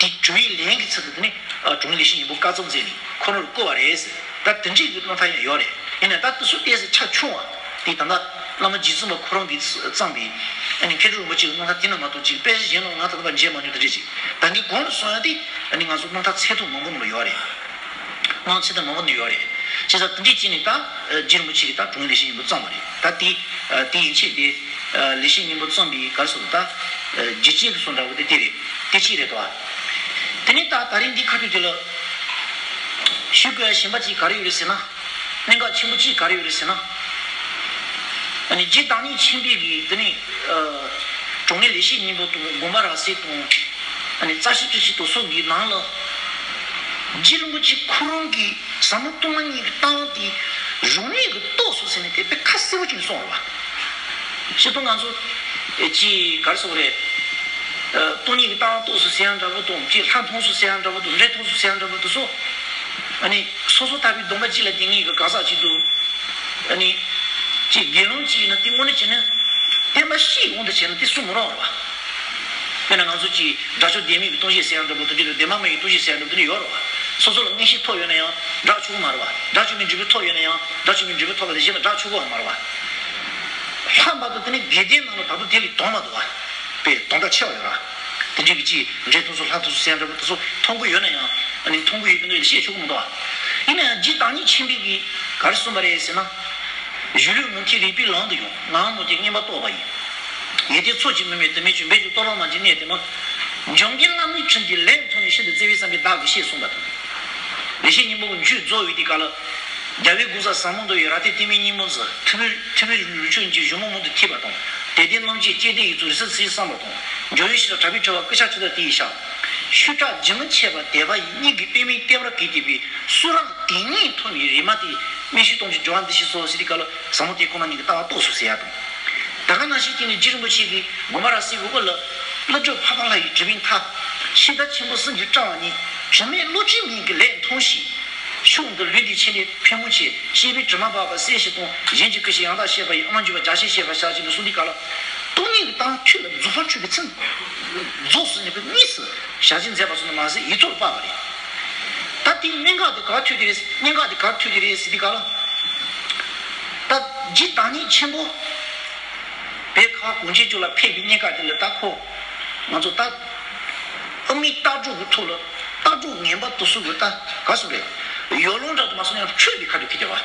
དེ་དྲི་བའི་ལན་གྱི་ཚུལ་དུ་དེ་ནས་ཨ་དྲང་ངེས་ལེགས་བཤད་སྙིང་པོ་བཀའ་སྩལ་མཛད་ནས་ཁོ་རང་ལ་བསྐུར་བ་རེད་ཟེར། ད་དེ་འདྲའི་གི་རྣམ་ཐར་ཡང་ཡོད་རེད། ཡིན་ན་ད་དེ་ཚོ་ཏོག་ཙམ་ཆ་ཆུང་བ། དེ་ད་ལྟ་བླ་མ་རྗེ་བཙུན་པ་ཁོ་རང་གིས་བརྩམས་པའི་ཨ་ནི་མཁས་གྲུབ་རིན་པོ་ཆེ་གི་རྣམ་ཐར་དེ་ན་མ་གཏོགས། ཅིག་དཔེ་ཆ་གཞན་ནང་ང་ད་ལྟ་བར་མཇལ་མ་མྱོང་། དེ་འདྲ་ཅིག་ད་གིན་གོང་དུ་སོང་ཡ་དེ་ཨ་ནི་ང་ཚོ་རྣམ་ཐར་ཚད་ཐུབ་མང་པོ་ནང་ལ་ཡོད་རེད། རྣམ་ཐར་ཚད་ཐུབ་མང་པོ་ནང་ཡོད་རེད། བྱས་ཙང་དེ་འདྲའི་ཅིག་ནས་ད་ཨ་རྗེ་རིན་པོ་ཆེ་གིས་ད་དྲང་ངེས་ལེགས་བཤད་སྙིང་པོ་བརྩམས་པ་རེད། ད་དེ་ཨ་དེ་ཡན་ཆད་དེ་ཨ་ལེགས་བཤད་སྙིང་པོ་བརྩམས་པའི་ག་རེ་ཟེར། ད་ཨ་རྒྱུ་རྐྱེན་དུ་སོང་འདྲ་བོ་དེ་དེ་རེད། དེ་གཅིག་རེད་དོ། དེ་ནས་ད་ད་རིང་འདི་ཁ་ཐུག་དེ་ལ་ཞུ་དགོས་ཡ་གཞན་པ་ཅིག་ག་རེ་ཡོད་རེད་ཟེར་ན། གནད་འགག་ཆེན་པོ་གཅིག་ག་རེ་ཡོད་རེད་ཟེར་ན། ཨ་ནི་རྗེ་བདག་ཉིད་ཆེན་པོའི་གི་དེ་ནས་ཨ་དྲང་ངེས་ལེགས་བཤད་སྙིང་པོ་དང་། དགོངས་པ་རབ་གསལ་དང་། ཨ་ནི་རྩ་ཤེ་སྤྱོད་ཤེས་དང་སོགས་ཀྱི་ནང་ལ། རྗེ་རིན་པོ་ཆེ་ཁོ་རང་གིས་ཟབ་མོ་སྟོང་པ་ཉིད་ཀྱི་ལྟ་བ་དེ་རང་ཉིད་ཀྱིས་རྟོགས་སོང་ཟེར་ནས་དེ་དཔེ་ཁ་གསལ་པོ་བྱས་ནས་གསུངས་པ་རེད་བ། སྤྱིར་བཏང་ང་ཚོ་ཨེ་ཅིག་ག་རེ་ཟེར་དགོས་རེད། ཨ་སྟོང་ཉིད་ཀྱི་ལྟ་བ་རྟོགས་སོང་ཟེར་ཡ་འདྲ་པོ་དང་། ཅིག་ལྷ་མཐོང་སོང་ཟེར་ཡ་འདྲ་པོ་དང་། འདྲེ་མཐོང་སོང་ཟེར་ཡ་འདྲ་པོ་དེ་ཚོ། ཨ་ནི་སོ་སོ་ལྟ་བུའི་སྡོམ་པ་གཅིག་ལ་བརྟེན་མཁན་གྱི་ག་ས་གཅིག་ཏུ། ཨ་ནི་ཅིག་དགེ་སློང་གཅིག་ཡིན་ན་དེ་དངོས་གནས་བྱས་ན་བསྟན་པ་བཤིག་འོང་དུ་བྱས་ན་དེ་གསུང་མི་རུང་བ་རེད་བ། དཔེར་ན་ང་ཚོ་ཅིག་དགྲ་བཅོམ་བདེན་མེད་ཀྱི་སྟོང་བཤད་ཟེར་ཡ་འདྲ་པོ་དང་། ཅིག་བདེན་པ་མ་ཡིན་སྟོང་བཤད་ཟེར་ཡ་འདྲ་པོ་དེ་འདྲ་ཡོད་རེད་བ། སོ་སོ་ལ་མངོན་ཤེས་ཐོབ་ཡོད་ན་ཡང་དགག་ཆོག་གི་མ་རེད་བ། དགྲ་བཅོམ་པའི་འབྲས་བུ་ཐོབ་ཡོད་ན་ཡང་དགྲ་བཅོམ་པའི་འབྲས་བུ་ཐོབ་པ་དང་གཞན་ལ་དགག་ཆོག་གི་མ་རེད་བ། ལྷག་པར་དུ་དེ་ནི་དགེ་ལྡན་ནང་ལ་ད་དུང་དེ་ལས་དོན་མ་འདུག་བ། དཔེ་དོན་དག་ཆེ་བ་ཡོད་ར། དེ་འདྲའི་གི་ཅིག་འདྲེ་མཐོང་སོང་ལྷ་མཐོང་སོང་ཟེར་ཡ་འདྲ་པོ་དེ་ཚོ་མཐོང་གི་ཡོད་ན་ཡང་། ཨ་ནི་མཐོང་གི་ཡོད་པའི་ངོས་ནས་བཤད་ཆོག་གི་མི་འདུག་བ། ཡིན་ན་ཡང་རྗེ་བདག་ཉིད་ཆེན་པོའི་གིས་ག་རེ་གསུངས་པ་རེད་ཟེར་ན། གཞི་ལུས་མུ་གེ་རིག་པའི་ལམ་དུ་ཡོང་། ངག་མུ་སྟེགས་མངོན་པར་རྟོགས་པ་ཡིན། ཡོན་ཏན་ཚོགས་ཀྱིས་མི་དམིགས་དུ་མའི་ཆོས། འབད་ཅིང་རྟོགས་པ་མ་བྱས་གནས་དེ་མ། འཇམ་མགོན་བླ་མའི་དྲིན་གྱིས་ལེགས་མཐོང་ནས། ཤིན་ཏུ་བརྩེ་བས་བསམ་པས་བདག་གིས་ཤེས་གསུངས་པ་དང་། ལེགས་བཤད་སྙིང་པོ་གི་མཇུག་རྫོགས་པའི་དེ་ག་ལ། རྒྱལ་བའི་དགོངས་གསལ་ཟབ་མོ་མདོ་ཡི། རབ་བརྟན་བསྟན་པའི་སྙིང་པོ་འཛིན། ཐུབ་པའི་ཐུབ་པའི་ལུས་ཕྱོགས་ཀྱི་གཞུང་མང་མང་དུ་ཐོས་པ་དང་། དད་ལྡན་རྣམས་ཀྱིས་བསྐྱེད་བཟླས་ཡིག་གཙུག་རིང་བསྲེལ་ཚིག་བསམ་པ་དང་། འཇམ་དབྱངས་ཞེས་གྲགས་པའི་ཕྲེང་བ་ཀུ་ཤ་ཆུ་ཟླ་དེ་ཡི་ཞབས། ཤུགས་དྲག་རྒྱུན་མི་འཆད་པར་དད་པ་ཡིས། སྙིང་གི་པདྨས་བརྟན་པར་གུས་ཏེ་འབུལ། སུ་རང་དེ་ཉིད་ཐོབ་པའི་རེ་མ་ཏིག། སྨན་ཤུལ་སྟོང་གི་སྦྱོར་བ་འདི་ཞིག་གསོལ་ཟེར་དུས་སྐབས་ལ། ཟབ་མོ་དེ་ཁོ་ན་ཉིད་ཀྱི་ལྟ་བ་རྟོགས་སོ་ཟེར་ཡ་དང་། ད་ག་ནང་བཞིན་བྱས་ནས་རྗེ་རིན་པོ་ཆེ་གིས་དགོངས་པ་རབ་གསལ་གྱི་སྐོར་ལ། ཀླུ་སྒྲུབ་འཕགས་པ་ལྷ་ཡི་གྲུབ་པའི་མཐའ། ཤེས་རབ་ཆེན་པོ་གསུམ་གྱིས་བཀྲ་བ་ཉིད། དྲི་མེད་བློ་གྲོས་མིག་གིས་ལེགས་མཐོང་ཞིང་། ཕྱོགས་འདིར་ལུས་འདི་ཆེ་ནས་ཕན་མོ་ཆེ། ཤེས་པས་དྲི་མ་སྦགས་པ་གསལ་ཞིང་སྟོང་། གཞན་གྱི་སྐུ་ཞིག་ཡང་དག་ཤེས་པ་ཡིས། ཨ་མ་འཇུག་པ་རྒྱ་ཆེར་ཤེས་པར་བྱ། ཞེས་ནས་གསུངས་དུས་སྐབས་ལ། སྟོང་ཉིད་ཀྱི་ལྟ་བ་ཁྱོད་ལ་རྫོགས་པ་ཆོས་ཀྱི་མཚན་རྫོགས་སུ་གནས་པའི་དངོས་སུ་ཞལ་གྱིས་མཛད་པ་སོགས་ནི་མ་ཟད་ཡིག་ཐོག་ལ་ཕབ་པ་རེད། ད་དེའི་གནད་འགག་དེ་ག་ཐོས་དེ་རེད། གནད་འགག་དེ་ག་ཐོས་དེ་རེད་ཟེར་དུས་སྐབས་ལ། ད་རྗེ་བདག་ཉིད་ཆེན་པོ་བོད་ཁ་བ་གངས་ཅན་ལྗོངས་ལ་ཕེབས་པའི་གནད་འགག་དེ་ལ། ད་ཁོ་ང་ཚོ་ད་དབུ་མའི་ལྟ་གྲུབ་ཀྱི་ཐོག་ལ། ལྟ་གྲུབ་ངན་པ་དེ་ཚོ་གི་ད་ག་ཟེར་རེད། ཡོ་ལང་འདྲ་དུ་མ་སོང་ཡང་འཕྲོད་པའི་ཁ་ཐུག་ཁེལ་བ།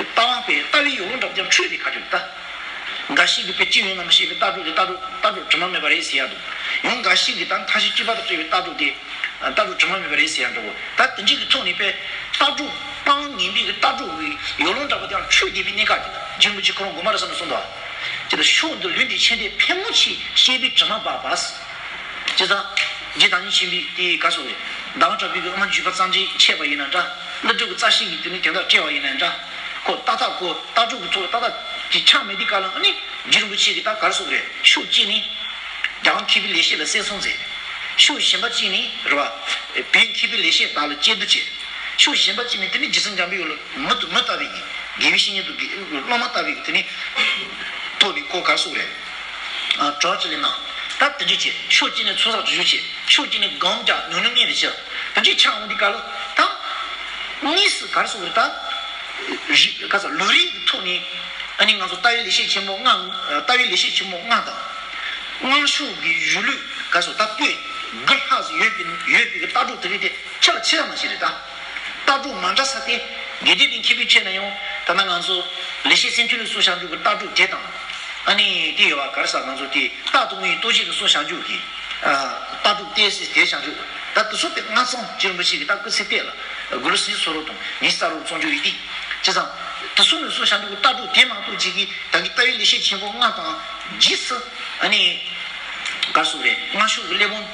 ལྟ་བ་པའི་ལྟ་བའི་ཡོ་ལང་འདྲ་དུ་ཀྱང་འཕྲོད་པའི་ཁ་ཐུག་ད། འགའ་ཞིག་གིས་དཔེ་ཅི་ཡོད་ན་མི་ཤེས་པའི་ལྟ་གྲུབ་དེ། ལྟ་གྲུབ་ལྟ་གྲུབ་དྲི་མ་མེད་པ་རེད་ཟེར་ཡ་འདུག་ཡང་འགའ་ཞིག་གིས་ད་མཐའ་བཞི་སྤྱི་པ་དང་བཅས་པའི་ལྟ་གྲུབ་དེ། ལྟ་གྲུབ་དྲི་མ་མེད་པ་རེད་ཟེར་ཡང་འགྲོ་གོ། ད་དེ་འདྲའི་གི་ཐོག་ནས་པས་ལྟ་གྲུབ་སྤང་ངན་པའི་གི་ལྟ་གྲུབ་ཀྱི་ཡོ་ལོང་འདྲ་པོ་དེ་ཡང་འཁྲུལ་བསྡད་པའི་གནས་སྐབས་དེ་ལ་རྗེ་རིན་པོ་ཆེ་ཁོ་རང་དགོངས་པ་རབ་གསལ་ནས་གསུངས་འདུག། ཅེས་དང་ཕྱོགས་འདིར་ལུས་འདི་ཕྱིན་ཏེ་ཕལ་མོ་ཆེ་ཤེས་པའི་དྲི་མ་འབག་པ། ཅེས་དང་། རྗེ་བདག་ཉིད་ཆེན་པོའི་དེའི་ག་སོགས་རེད། ཟླ་བ་གྲགས་པའི་གི་ཨ་མ་འཇུས་པ་རྩ་འགྲེལ་འཆད་པ་ཡིན་ན་འདྲ། ཀླུ་སྒྲུབ་ཀྱི་རྩ་ཤེས་ཀྱི་དེ་ནི་དོན་དག་བཀྲལ་བ་ཡིན་ན་འདྲ། ཁོ་ཏག་ཏག་ཁོ་ལྟ་གྲུབ་ཀྱི་ཐོག་ལ་ཏག་ཏག་ཅིག་ཆགས་མེད་དུས་ག་ལ་ཨ་ནི་རྗེ་རིན་པོ་ཆེ་གི་ད་ག་སོགས་རེད། ཕྱོགས་གཅིག་ནི། རྒྱལ་དབང་མཁས་པའི་ལེགས་བཤད་ལ་གསན་སོང་ཟེར། ཕྱོགས་གཞན་པ་གཅིག་ནི་རེད་བ། བོད་མཁས་པའི་ལེགས་བཤད་དག་ལ་གཅེས་འདུ་བྱེད། ཕྱོགས་གཞན་པ་གཅིག་ནི་དེ་ནི་རྗེ་བཙུན་འཇམ་པའི་དབྱངས་ལ་མུ་མཐུད་མུ་ལྟ་བུའི་དགེ་བའི་བཤེས་གཉེན་དུ་དགེ་སློབ་མ་ལྟ་བུའི་དེ་ནི་ཐོག་ནས་ཁོ་ག་སོགས་རེད། གྲོགས་ཅི་ལས་ན། ད་དེ་འདྲ་བྱེད། ཕྱོགས་གཅིག་ནས་ཚོགས་བསགས་སྒྲིབ་སྦྱོང་བྱེད། ཕྱོགས་གཅིག་ནས་སྒོམ་རྒྱག་ཉུང་ཉུང་ངེས་ནས་བྱེད། དེ་འདྲའི་ཆ་འོང་དུས་ག་ལ་ད། གཉིས་སུ་ག་སོགས་རེད་ད། ག་ས་ལུས་རིགས་ཀྱི་ཐོག་ནས། ཨ་ནི་ང་ཚོ་ལྟ་བའི་ལེགས་བཤད་ཆེན་མོ་ལྔ། ལྟ་བའི་ལེགས་བཤད་ཆེན་མོ་ལྔ་དང་། དབང་ཕྱུག་གི་གཞུང་ལུགས་ག་སོགས་ད་པོད་དགུ་ལྷག་ཙམ་ཡོད་པའི་ཡོད་པའི་གི་ལྟ་གྲུབ་དེ་རིགས་དེ་ཆ་ལ་ཆ་ཡང་མ་ཤེས་རེད་ད། ལྟ་གྲུབ་མ་འདྲ་ས་དེ་དགེ་ལྡན་པའི་མཁས་པའི་ཆོས་ན་ཡང་ད་ལྟ་ང་ཚོ་ལེགས་བཤད་སེམས་འགྲེལ་ལ་སོགས་བྱ་འཇུག་གི་ལྟ་གྲུབ་དེ་དང་། ཨ་ནི་དེ་ཡོད་བ་ག་རེ་ཟ་ང་ཚོ་དེ་རྟག་ཏུ་དངོས་ཡིན་རྟོགས་བྱེད་ལ་སོགས་བྱ་འཇུག་གི་ལྟ་གྲུབ་བསྟན་སྲིད་དེ་བྱ་འཇུག་ད་དེ་ཚོ་དེ་ལྔ་ཚང་རྗེ་རིན་པོ་ཆེ་གི་ད་སྐུ་ཚེ་གཏད་ལ་དགུ་ལོ་སྲིད་སོ་རོ་དང་ཉི་ཤུ་རྩ་རོ་བཙོང་རྒྱུ་ཡིན་ཏེ། བྱས་ཙང་དེ་ཚོ་ལ་སོགས་བྱ་འཇུག་གི་ལྟ་གྲུབ་དེ་མ་གཏོགས་ཅིག་གི་ད་གི་ལྟ་བའི་ལེགས་བཤད་ཆེན་པོ་ལྔ་དང་རྗེས་སུ་ཨ་ནི། ག་སོགས་རེད། སྔགས་ཕྱོགས་ཀྱི་གླེགས་བམ་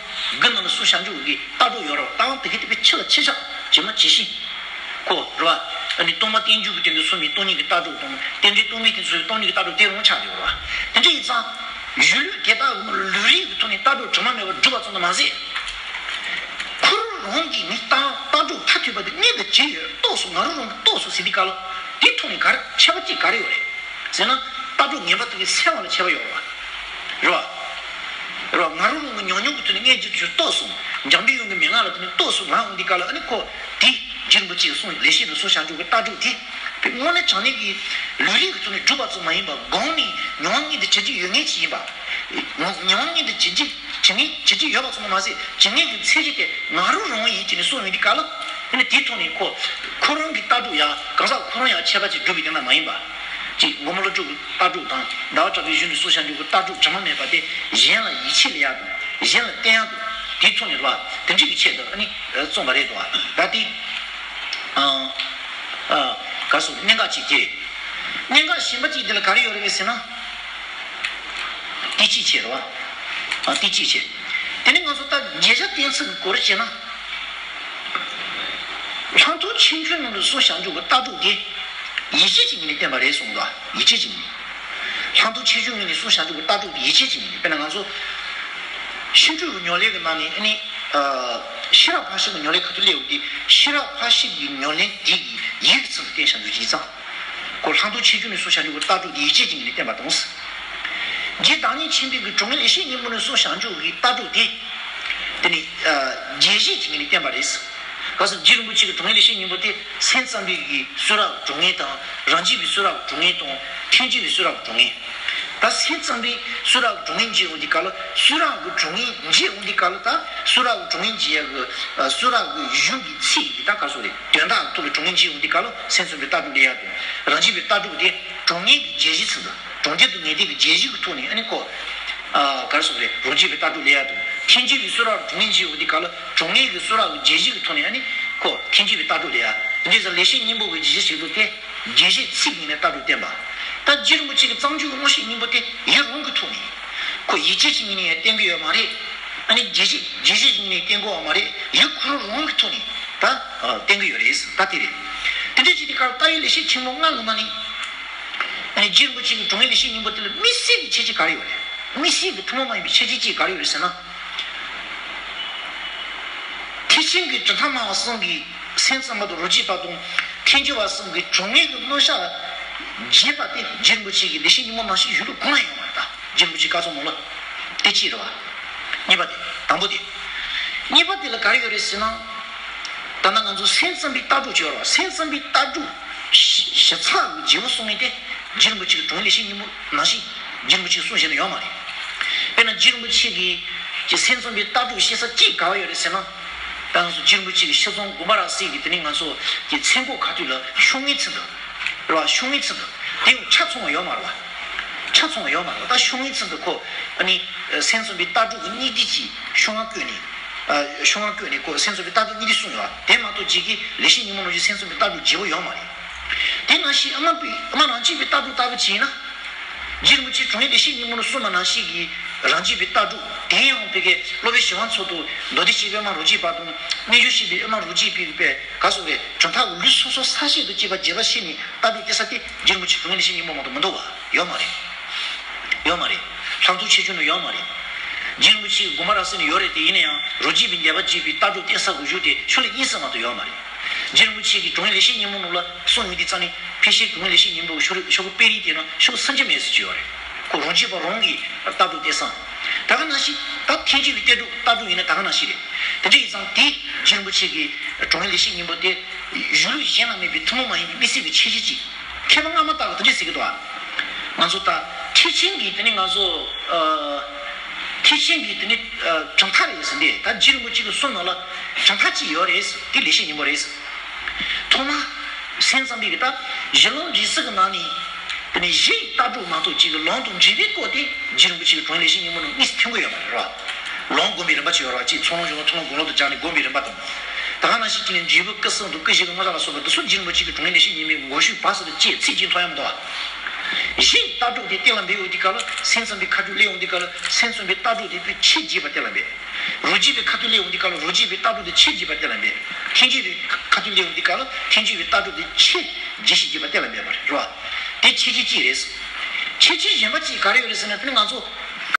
དགུ་ནང་ལ་སོགས་བྱ་འཇུག་གི་ལྟ་གྲུབ་ཡོད་རེད་བ། ད་དེ་གི་དེ་པའི་ཕྱི་ལ་ཕྱི་ཆ་ཇི་མ་ཇི་བཞིན། ཁོ་རེད་བ། ཨ་ནི་སྟོང་པ་རྟེན་འབྱུང་གི་སྟེང་དུ་སོང་བའི་སྟོང་ཉིད་ཀྱི་ལྟ་གྲུབ་དང་རྟེན་འབྲེལ་སྟོང་པའི་སྟེང་དུ་སོང་བའི་སྟོང་ཉིད་ཀྱི་ལྟ་གྲུབ་དེ་རང་ཆགས་ཡོད་རེད་བ། དེ་འདྲ་ཡིན་ཙང་། གཞུང་ལུགས་དེ་དག་གི་ལུས་རིགས་ཀྱི་ཐོག་ནས་ལྟ་གྲུབ་དྲི་མ་མེད་པར་གྲུབ་པ་ཙམ་དུ་མ་ཟད། ཁོ་རང་རང་གི་ནི་ལྟ་ལྟ་གྲུབ་མཐར་ཐུག་པ་དེ་གནས་དང་བྱེད་ཡོད་རྟོགས་སོ་ང་རང་རང་གི་རྟོགས་སོ་ཟེར་དུས་ག་ལ། དེ་ཐོག་ནས་ག་རེ་ཁྱད་པར་ཅིག་ག་རེ་ཡོད་རེད། ཟེར་ན། ལྟ་གྲུབ་ངན་པ་དེ་གའི་སེལ་བ་ལ་ཁྱད་པར་ཡོད་རེད་བ། རེད་བ། རེད་བ། ང་རང་རང་གི་ཉམས་མྱོང་གི་ཐོག་ནས་ངས་ཅིག་ཅིག་རྟོགས་སོང་། འཇམ་པའི་དབྱངས་ཀྱི་མན་ངག་ལ་དེ་ནས་རྟོགས་སོང་ང་འོང་དུས་ག་ལ་ཨ་ནི་ཁོ། དེ་རྗེ་རིན་པོ་ཆེས་གསུངས་ལེགས་བཤད་ལ་སོགས་བྱ་འཇུག་གི་ལྟ་གྲུབ་དེ། དངོས་གནས་དྲང་གནས་ཀྱི་ལུས་རིགས་ཀྱི་ཐོག་ནས་གྲུབ་པ་ཙམ་མ་ཡིན་པར་སྒོམ་ནས་ཉམས་ལེན་དེ་བྱེད་ཀྱི་ཡོད་ངེས་ཅིག་ཡིན་པ། ཉམས་ལེན་དེ་བྱེད་ཀྱི་བྱེད་ངེས་བྱེད་ཀྱི་ཡོད་པ་ཙམ་དུ་མ་ཟད་བྱེད་ངེས་ཀྱི་ཚད་གཞི་དེ་ང་རང་རང་ཡིན་ཅེས་ནས་གསུངས་ཡོང་དུས་ག་ལ། དེ་ནི་དེའི་ཐོག་ནས་ཁོ། ཁོ་རང་གི་ལྟ་གྲུབ་ཡང་གང་ཟག་ཁོ་རང་ཡང་ཁྱད་པར་ཅིག་གྲུབ་པའི་དོན་དག་མ་ཡིན་པ། གཅིག་མགོན་པོ་ཀླུ་སྒྲུབ་ཀྱི་ལྟ་གྲུབ་དང་ཟླ་བ་གྲགས་པའི་གཞུང་ནས་གསུངས་བྱ་འཇུག་གི་ལྟ་གྲུབ་དྲི་མ་མེད་པ་དེ་གཞན་ལ་ཡིད་ཆེས་ལ་ཡག་དང་གཞན་ལ་བསྟེན་ཡག་དང་དེའི་ཐོག་ནས་རེད་བ། དེ་འདྲ་གི་ཆེད་དུ་ཨ་ནི་རྩོམ་པ་རེད་དོ། ད་དེ་ཨ་ཨ་ག་སོགས་གནད་འགག་ཅིག་དེ་རེད། གནད་འགག་གཞན་པ་ཅིག་དེ་ལ་ག་རེ་ཡོད་རེད་ཟེར་ན། དེ་གཅིག་བྱས་རེད་བ། ཨ་དེ་གཅིག་བྱས། དེ་ནས་ང་ཚོ་ད་རྗེས་འཇུག་གཏན་ཚིགས་ཀྱི་སྐོར་བྱས་ན། ལྷག་མཐོང་ཆེ་ཆུང་ནང་དུ་གསུངས་བྱ་འཇུག་གི་ལྟ་གྲུབ་དེ། ཡིད་ཆེས་ཀྱི་ངོས་ནས་བསྟན་པ་རེད་གསུངས་འདུག། ཡིད་ཆེས་ཀྱི་ངོས་ནས། ལྷག་མཐོང་ཆེ་ཆུང་ངོས་ནས་གསུངས་བྱ་འཇུག་གི་ལྟ་གྲུབ་དེ་ཡིད་ཆེས་ཀྱི་ངོས་ནས་དཔེར་ན་ང་ཚོ། ཤིང་འབྲུག་གི་ཉམས་ལེན་གྱི་ནང་ནས་ཨ་ནི། ཤེས་རབ་འཕགས་ཤིང་གི་ཉམས་ལེན་ཁ་ཐུག་སླེབས་ཡོང་དུས་ཤེས་རབ་འཕགས་ཤིང་གི་ཉམས་ལེན་དེ་ཡི་ཡིད་ཀྱི་ཚུལ་དུ་བསྟན་བྱ་འཇུག་ཅིག་ཙང་། ཁོ་ལྷག་མཐོང་ཆེ་ཆུང་ནས་གསུངས་བྱ་འཇུག་གི་ལྟ་གྲུབ་དེ་ཡིད་ཆེས་ཀྱི་ངོས་ནས་བསྟན་པ་དང་། རྗེ་བདག་ཉིད་ཆེན་པོའི་གི་དྲང་ངེས་ལེགས་བཤད་སྙིང་པོ་ནས་གསུངས་བྱ་འཇུག་གི་ལྟ་གྲུབ་དེ། དེ་ནི། རྒྱས་བཤད་ཀྱི་ངོས་ནས་བསྟན་པ་རེད། གལ་སྲིད་རྗེ་རིན་པོ་ཆེ་གི་དྲང་ངེས་ལེགས་བཤད་སྙིང་པོ་དེ་སེམས་ཙམ་པའི་གི་གསུང་རབ་དྲང་ངེས་དང་རང་རྒྱུད་པའི་གསུང་རབ་དྲང་ངེས་དང་ཐལ་འགྱུར་བའི་གསུང་རབ་དྲང་ངེས། ད་སེམས་ཙམ་པའི་གསུང་རབ་དྲང་ངེས་མཇལ་འོང་དུས་ག་ལ་གསུང་རབ་ཀྱི་དྲང་ངེས་མཇལ་འོང་དུས་ག་ལ་ད་གསུང་རབ་ཀྱི་དྲང་ངེས་མཇལ་ཡག་གི་གསུང་རབ་ཀྱི་གཞུང་གི་ཚིག་གི་ད་ག་སོགས་རེད་དོན་དག་ཐོག་ལ་དྲང་ངེས་མཇལ་འོང་དུས་ག་ལ་སེམས་ཙམ་པའི་ལྟ་གྲུབ་ལ་ཡག་དང་རང་རྒྱུད་པའི་ལྟ་གྲུབ་དེ་དྲང་ངེས་ཀྱི་རྒྱས་གཞི་ཚུལ་དུ་དྲང་དོན་དུ་ངེས་དོན་གྱི་རྒྱས་གཞི་གི་ཐོག་ནས་ཨ་ནི་ཁོ། ག་རེ་ཟེར་དགོས་རེད། རང་རྒྱུད་པའི་ལྟ་གྲུབ་ལ་ཡག་དང་། ཐལ་འགྱུར་བའི་གསུང་རབ་དྲང་ངེས་མཇལ་འོང་དུས་ག་ལ་དྲང་ངེས་ཀྱི་གསུང་རབ་ཀྱི་རྒྱས་གཞི་གི་ཐོག་ནས་ཨ་ནི་ཁོ་ཐལ་འགྱུར་བའི་ལྟ་གྲུབ་ལ་ཡག་དེ་འདྲའི་ཟེར་ལེགས་བཤད་སྙིང་པོ་གི་རྒྱས་གཞི་ཞིག་འདུག་སྟེ། རྒྱས་བཤད་ཚིག་ངོས་ནས་ལྟ་གྲུབ་བསྟན་པ། ད་རྗེ་རིན་པོ་ཆེ་གི་གཙང་ཆུ་གི་མངོན་ཤེས་སྙིང་པོ་དེ་ཡུལ་རང་གི་ཐོག་ནས། ཁོ་ཡིད་ཆེས་ཀྱི་ངོས་ནས་ཡང་བསྟན་གྱི་ཡོད་མ་རེད། ཨ་ནི་རྒྱས་བཤད་རྒྱས་བཤད་ཀྱི་ངོས་ནས་བསྟན་གྱི་ཡོད་མ་རེད། ཡུལ་ཁོ་རང་རང་གི་ཐོག་ནས་ད་བསྟན་གྱི་ཡོད་རེད། ད་དེ་རེད། དེ་འདྲ་བྱས་དུས་ཀར་ལྟ་བའི་ལེགས་བཤད་ཆེན་མོ་ལྔ་གི་ནང་ནས། ཨ་ནི་རྗེ་རིན་པོ་ཆེ་གི་དྲང་ངེས་ལེགས་བཤད་སྙིང་པོ་དེ་ལ་དམིགས་བསལ་གྱི་ཁྱད་ཆོས་ག་རེ་ཡོད་རེད། དམིགས་བསལ་གྱི་ཐུན་མོང་མ་ཡིན་པའི་ཁྱད་ཆོས་གཅིག་ག་རེ་ཡོད་རེད་ཟེར་ན། ཐེག་ཆེན་གྱི་གྲུབ་མཐའ་སྨྲ་བ་གསུམ་གྱི་སེམས་ཙམ་པ་དང་རང་རྒྱུད་པ་དང་ཐལ་འགྱུར་བ་གསུམ་གྱི་དྲང་ངེས་ཀྱི་མངོན་ཤེས་རྒྱས་པ་དེ་རྗེ་རིན་པོ་ཆེ་གི་ལེགས་བཤད་སྙིང་པོ་ནང་བཞིན་གཞུང་ལུགས་གང་ལ་ཡང་ཡོད་མ་རེད་ད། རྗེ་རིན་པོ་ཆེ་བཀའ་ཚོམས་ནང་ལ། དེ་གཅིག་རེད་བ། གཉིས་པ་དེ། དང་པོ་དེ། གཉིས་པ་དེ་ལ་ག་རེ་ཡོད་རེད་ཟེར་ན། ད་ལྟ་ང་ཚོ་སེམས་ཙམ་པའི་ལྟ་གྲུབ་ཅིག་ཡོད་རེད་བ། སེམས་ཙམ་པའི་ལྟ་གྲུབ་ཞི་ཞི་ཚགས་ཀྱི་རྗེ་བོ་གསུང་མཁན་དེ་རྗེ་རིན་པོ་ཆེ་གི་དྲང་ངེས་ལེགས་བཤད་སྙིང་པོ་ནང་བཞིན་རྗེ་རིན་པོ་ཆེས་གསུང་བཞིན་དུ་ཡོད་མ་རེད། དཔེར་ན་རྗེ་རིན་པོ་ཆེ་གི་ཀྱི་སེམས་ཙམ་པའི་ལྟ་གྲུབ་བཤད་ས་གཅིག་ག་བ་ཡོད་རེད་ཟེར་ན། ད་ང་ཚོ་རྗེ་རིན་པོ་ཆེ་གི་ཤིས་ཙོང་དགོངས་པ་རབ་གསལ་གྱི་དེ་ནི་ང་ཚོ་གི་མཚན་འགོད་ཁ་ཐུག་ལ་ཤོག་ངོས་ཚུན་དུ། རེད་བ། ཤོག་ངོས་ཚུན་དུ། དེ་ཡང་ཆ་ཚང་བ་ཡོད་མ་རེད་བ། ཆ་ཚང་བ་ཡོད་མ་རེད་བ། ད་ཤོག་ངོས་ཚུན་དུ་ཁོ། ཨ་ནི། སེམས་ཙམ་པའི་ལྟ་གྲུབ་ཀྱི་སྙིང་བསྡུས་ཀྱི་ཤོག་ངོས་བཀོད་ནས། ཤོག་ངོས་བཀོད་ནས་ཁོ་སེམས་ཙམ་པའི་ལྟ་གྲུབ་གཉིས་དེ་གསུངས་ཡོད། དེ་མ་གཏོགས་ཅིག་གིས་ལེགས་བཤད་སྙིང་པོ་ནང་བཞིན་སེམས་ཙམ་པའི་ལྟ་གྲུབ་བརྗེ་པོ་ཡོད་མ་རེད། དེ་ནང་བཞིན་ཨ་མ་པའི་ཨ་མ་རང་གཅིག་པའི་ལྟ་གྲུབ་ལྟ་བུ་བྱས་ན། རྗེ་རིན་པོ་ཆེས་དྲང་ངེས་ལེགས་བཤད་སྙིང་པོ་ནང་གསུངས་པ་ནང་བཞིན་གྱི་རང་རྒྱུད་པའི་ལྟ་གྲུབ་དེ་ཡང་བོད་ཀྱི་སློབ་དཔོན་ཞི་བ་འཚོ་དང་མདོ་སྡེ་སྐྱེས་པའི་ཨ་མ་རོ་གཅིག་པ་དང་རྣལ་འབྱོར་སྐྱེས་པའི་ཨ་མ་རོ་གཅིག་པའི་བོད་ག་སོགས་ཀྱི་གྲུབ་མཐའ་གི་ལུགས་སོ་སོ་ས་ཤིག་ཏུ་སྐྱེས་པ་རྗེས་པ་ཤེས་ནས་ལྟ་གྲུབ་སྐྱེ་ས་དེ་རྗེ་རིན་པོ་ཆེ་དྲང་ངེས་ལེགས་བཤད་སྙིང་པོ་མ་གཏོགས་མི་འདུག་བ། ཡོད་མ་རེད། ཡོད་མ་རེད། ལྷག་མཐོང་ཆེ་ཆུང་ནང་ཡོད་མ་རེད། རྗེ་རིན་པོ་ཆེ་གི་དགོངས་པ་རབ་གསལ་ནང་ཡོད་རེད་དེ། ཡིན་ན་ཡང་རོ་གཅིག་པའི་ཉེས་པ་བྱས་པའི་ལྟ་གྲུབ་བསྟེན་ས་གི་གཞུང་དེ་ཤོ་ལོ་ཀ་གཉིས་ཙམ་མ་གཏོགས་ཡོད་མ་རེད། རྗེ་རིན་པོ་ཆེ་གི་དྲང་ངེས་ལེགས་བཤད་སྙིང་པོ་ནང་ལ་གསུངས་ཡོད་དེ་རྩ་ནས་ཕལ་ཆེར་དྲང་ངེས་ལེགས་བཤད་སྙིང་པོ་གི་ཤོ་ལོ་ཤོ་ལོ་ཀ་དཔེ་རིས་དེ་ནང་ཤོ་ལོ་ཀ་སུམ་ཅུ་མེད་ཟེར་གྱི་ཡོད་རེད། ཁོ་རོ་གཅིག་པ་རང་གི་ལྟ་གྲུབ་བསྟེན་ས། ད་ག་ནང་བཞིན་ད་ཐེག་མཆོག་གི་ལྟ་གྲུབ་ལྟ་གྲུབ་ཡིན་ན་ད་ག་ནང་བཞིན་རེད། དེ་འདྲ་ཡིན་ཙང་དེ་རྗེ་རིན་པོ་ཆེ་གི་དྲང་ངེས་ལེགས་བཤད་སྙིང་པོ་དེ་གཞུང་ལུགས་གཞན་ལ་མེད་པའི་ཐུན་མོང་མ་ཡིན་པའི་དམིགས་བསལ་གྱི་ཁྱད་ཆོས་ཅིག་མཁས་པ་སྔ་མ་དག་གིས་དེ་འདྲ་ཟེར་གྱི་འདུག་ཨ། ང་ཚོ་ད་ཐེག་ཆེན་གྱི་དེ་ནི་ང་ཚོ་ཨ། ཐེག་ཆེན་གྱི་དེ་ནི་ཨ། གྲུབ་མཐའ་རེད་ཟེར། འདི་ད་རྗེ་རིན་པོ་ཆེ་གི་གསུང་ནང་ལ་གྲུབ་མཐའ་གཅིག་ཡོད་རེད་ཟེར། དེ་ལེགས་བཤད་སྙིང་པོ་རེད་ཟེར། ཐོག་མ་སེམས་ཙམ་པའི་གི་ད་གཞི་ལམ་རིགས་གསུམ་གྱི་ནང་ནས་དེ་ནི་གཞི་ཡི་ལྟ་གྲུབ་མ་གཏོགས་ཅིག་གི་ལམ་དང་འབྲས་བུའི་སྐོར་དེ་རྗེ་རིན་པོ་ཆེ་གི་དྲང་ངེས་ལེགས་བཤད་སྙིང་པོ་ནང་དངོས་སུ་ཐོན་གྱི་ཡོད་མ་རེད་ར། ལམ་སྒོམ་པའི་རིམ་པ་ཅིག་ཡོད་ར། གཅིག་ཚོགས་ལམ་སྦྱོར་ལམ་ཐོག་ལམ་དགོངས་ལམ་དུ་སྦྱར་ནས་སྒོམ་པའི་རིམ་པ་དང་། ད་ག་ནང་བཞིན་གྱི་ནི་འབྲས་བུ་སྐུ་གསུམ་དང་སྐུ་བཞི་གི་བསྔོ་བ་ལ་སོགས་པ་འདི་ཚོ་རྗེ་རིན་པོ་ཆེ་གི་དྲང་ངེས་ལེགས་བཤད་སྙིང་པོའི་མགོ་ཞུས་བར་གསུམ་དུ་བཅད་ཚིག་གཅིག་མཐོང་ཡ་མི་འདུག་བ། གཞི་ཡི་ལྟ་གྲུབ་དེ་གཏན་ལ་འབེབས་ཡོང་དུས་སྐབས་ལ་སེམས་ཙམ་པའི་ཁ་ཐུག་སླེབས་ཡོང་དུས་སྐབས་ལ་སེམས་ཙམ་པའི་ལྟ་གྲུབ་དེ་དཔེ་ཆེས་རྒྱས་པ་གཏན་ལ་འབེབས། རོ་གཅིག་པའི་ཁ་ཐུག་སླེབས་ཡོང་དུས་སྐབས་ལ་རོ་གཅིག་པའི་ལྟ་གྲུབ་དེ་ཆེས་རྒྱས་པ་གཏན་ལ་འབེབས། ཐེག་མཆོག་པའི་ཁ་ཐུག་སླེབས་ཡོང་དུས་སྐབས་ལ་ཐེག་མཆོག་པའི་ལྟ་གྲུབ་དེ་ཆེས་རྒྱས་ཤིང་རྒྱས་པ་གཏན་ལ་འབེབས་པ་རེད་རོ། དེ་ཁྱད་ཆོས་གཅིག་རེད། ཁྱད་ཆོས་གཞན་པ་གཅིག་ག་རེ་ཡོད་རེད་ཟེར་ན། དེ་ནི་ང་ཚོ་